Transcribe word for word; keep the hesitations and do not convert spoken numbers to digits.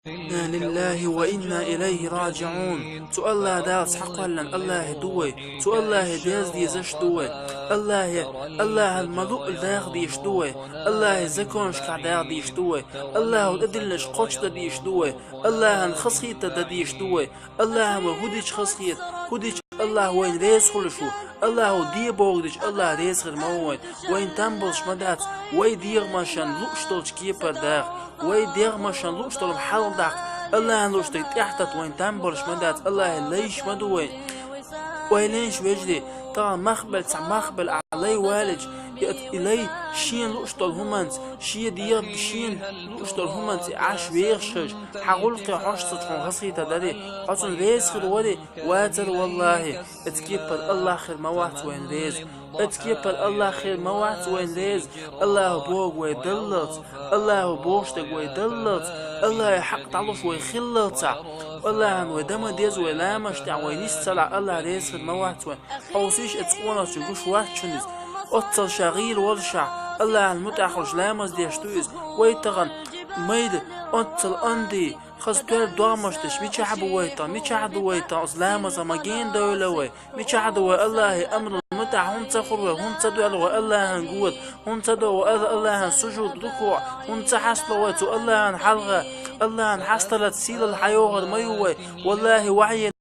إنا لله وإنا إليه راجعون. Цу Аллахь Дала схьакхоьллина Аллахь ду вай. Цу Аллахь деза дезаш ду вай. Аллахь, Аллахьан ма луъу даха дезаш ду вай. Аллахь законашкахь даха дезаш ду вай. Аллахьо тӀедиллинарш кхоччуш дан дезаш ду вай. Аллахьан хазахета дан дезаш ду вай. Аллахьан вай хӀу дича хазахета, хӀу дича Аллахь вайна реза хуьлуш ву. Аллахьо де бохург дича Аллахь реза хир ма ву вайна. Вайна там болуш ма дац, вай дегӀамашна лууш долчу кепара даха, вай дегӀамашна лууш долу хьал даккха, Аллахьна лууш дерг тӀаьхьатата вайна там болуш ма дац, Аллахьан лайш ма ду вай. Вай лайш, вежарий, тахана мах белла, цхьа мах белла ахь лай валича, и, и лай шена лууш долу хӀуманца, шен дегӀа шена лууш долу хӀуманца и Ӏаш вехаш хилча, хьан гӀуллакхе хьош ца чхьуна хазахета дарий, хьо цунна реза хир варий, вацара, валлахьи, оцу кепара Аллахь хир ма вац вайна реза. Оцу кепара Аллахь хир ма вац вайна реза. Аллахьо бохург вай даллалц, Аллахьо бохуш дерг вай даллалц, Аллахьан хьакъ дӀалуш вай хиллалцахь. Аллахьан вай дан ма деза, вай ламазаш тӀехь вай нис ца лахь, Аллахь реза хир ма вац вайна. Хьовсийша, оцу къонахчун гуш вац шуна иза. Оццул ша гӀийла волушехь, Аллахьан муьтӀахь хуьлуш ламаз деш ду иза. Вай тахана майда, оццул онда, хаза тоьлла догӀмаш деш, мичахь бу вай тахана, мичахь ду вай тахана, оцу ламазах ма генадевлла вай. Мичахь ду вай Аллахьан амрал муьтӀахь, хӀунда ца хуьлу вай, хӀунда ца доьлху вай Аллахьан года, хӀунда ца до вай Алла-, Аллахьан сужуд, рукуӀ, хӀунда ца хьастало вай цу Аллахьан хьалха, Аллахьан хьасталаца сийлалла хьайогӀур ма ю вай. Валлахьи, вахьйина